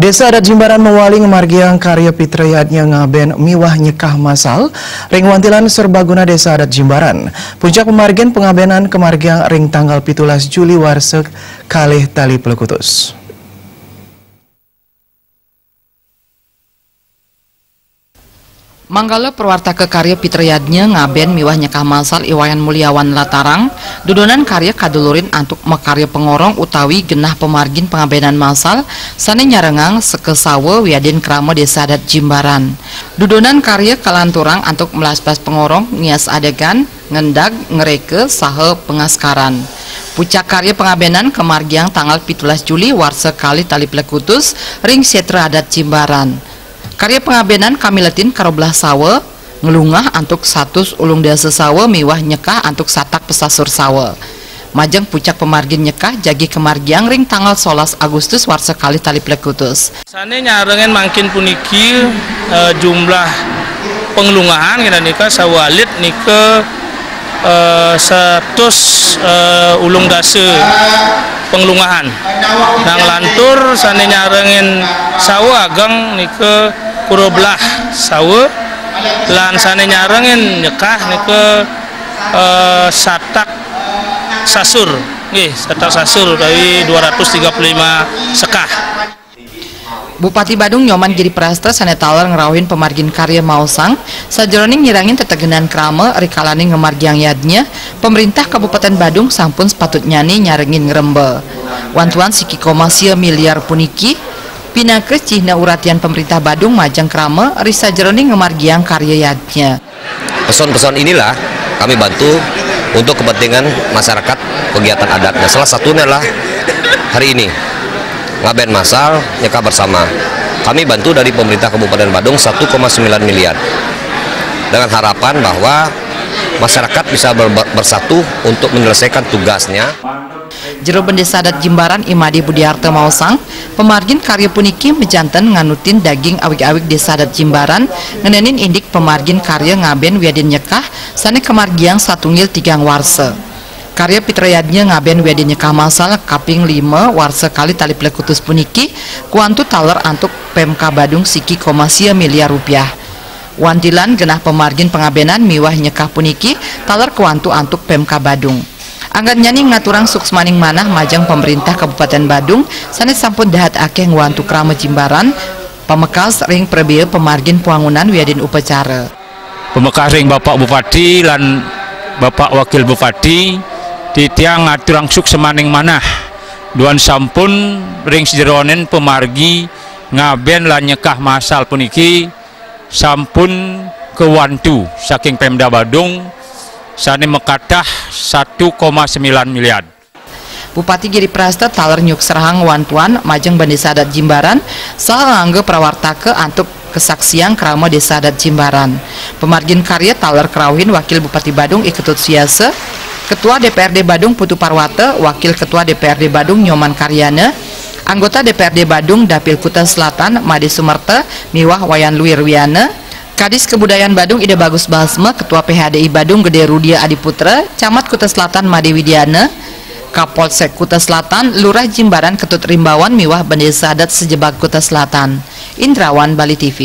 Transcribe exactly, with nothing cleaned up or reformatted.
Désa Adat Jimbaran mawali ngamargiang karya pitra yadnya ngaben miwah nyekah masal ring wantilan serbaguna Désa Adat Jimbaran. Puncak pamargin pangabénan kamargiang ring tanggal pitulas Juli warsa kalih tali plekutus. Manggala prawartaka karya pitra yadnya ngaben miwah nyekah masal I Wayan Mulyawan latarang, dudonan karya kadulurin antuk makarya pangorong utawi genah pamargin pangabénan masal sané nyarengang seka sawa wiadin krama Désa Adat Jimbaran. Dudonan karya kalanturang antuk melaspas pangorong, ngias adegan, ngendag, ngreka, saha pangaskaran. Pucak karya pangabénan kamargiang tanggal pitulas Juli warsa kalih tali plekutus ring Sétra Adat Jimbaran. Karya pangabénan kamiletin karoblah sawa, nglungah antuk satus ulung dasa sawa miwah nyekah antuk satak pasasur sawa. Majeng pucak pamargin nyekah jagi kamargiang ring tanggal solas Agustus warsa kalih tali plekutus. Sané nyarengin mangkin puniki, eh, jumlah panglungahan, kira nika sawa alit nika, eh, satus, eh, ulung dasa panglungahan. Nah, nglantur sané nyarengin sawa ageng nika karoblah sawa, lan sané nyarengin nyekah nika, eh, satak sasur. Nggih, satak sasur utawi dua ratus tiga puluh lima sekah. Bupati Badung Nyoman Giri Prasta sané taler ngrauhin pamargin karya maosang, sajeroning nyarengin tetegenan krama rikalaning ngamargiang yadnya, pamréntah Kabupatén Badung sampun sapatutnyané nyarengin ngremba. Wantuan siki koma sia miliar puniki pinaka cihna uratian pamréntah Badung majeng krama ri sajeroning ngamargiang karya yadnya. Peson-peson inilah kami bantu untuk kepentingan masyarakat, kegiatan adatnya. Salah satunya adalah hari ini, ngaben masal, nyekah bersama. Kami bantu dari pemerintah Kabupaten Badung satu koma sembilan miliar, dengan harapan bahwa masyarakat bisa ber-, bersatu untuk menyelesaikan tugasnya. Jero Bendesa Adat Jimbaran I Made Budiarta maosang, pamargin karya puniki majanten nganutin daging awig-awig Désa Adat Jimbaran, ngenénin indik pamargin karya ngaben wiadin nyekah sané kamargiang satunggil tigang warsa. Karya pitra yadnya ngaben wiadin nyekah masal kaping lima warsa kalih tali plekutus puniki kuantu taler antuk Pemka Badung siki koma sia miliar rupiah. Wantilan genah pamargin pangabénan miwah nyekah puniki taler kuantu antuk Pemka Badung. Anggatnyané ngaturang suksmaning manah majeng pamréntah Kabupatén Badung sané sampun dahat akéh ngwantu krama Jimbaran, pamekas ring prabéa pamargin pwangunan wiadin upacara. Pamekas ring Bapak Bupati lan Bapak Wakil Bupati, titiang ngaturang suksmaning manah duan sampun ring sajeroning pamargi ngaben lan nyekah masal puniki sampun kawantu saking Pemda Badung sané makatah satu koma sembilan miliar. Bupati Giri Prasta taler nyuksrahang wantuan majeng Bendesa Adat Jimbaran saha ngangga prawartaka antuk kasaksiang krama Désa Adat Jimbaran. Pamargin karya taler krauhin Wakil Bupati Badung I Ketut Siasa, Ketua D P R D Badung Putu Parwata, Wakil Ketua D P R D Badung Nyoman Karyana, Anggota D P R D Badung Dapil Kuta Selatan Made Sumerta miwah Wayan Luirwiana, Kadis Kebudayaan Badung Ida Bagus Basma, Ketua P H D I Badung Gede Rudia Adiputra, Camat Kuta Selatan Made Widiana, Kapolsek Kuta Selatan, Lurah Jimbaran Ketut Rimbawan miwah Bendesa Adat sajebag Kuta Selatan. Indrawan, Bali T V.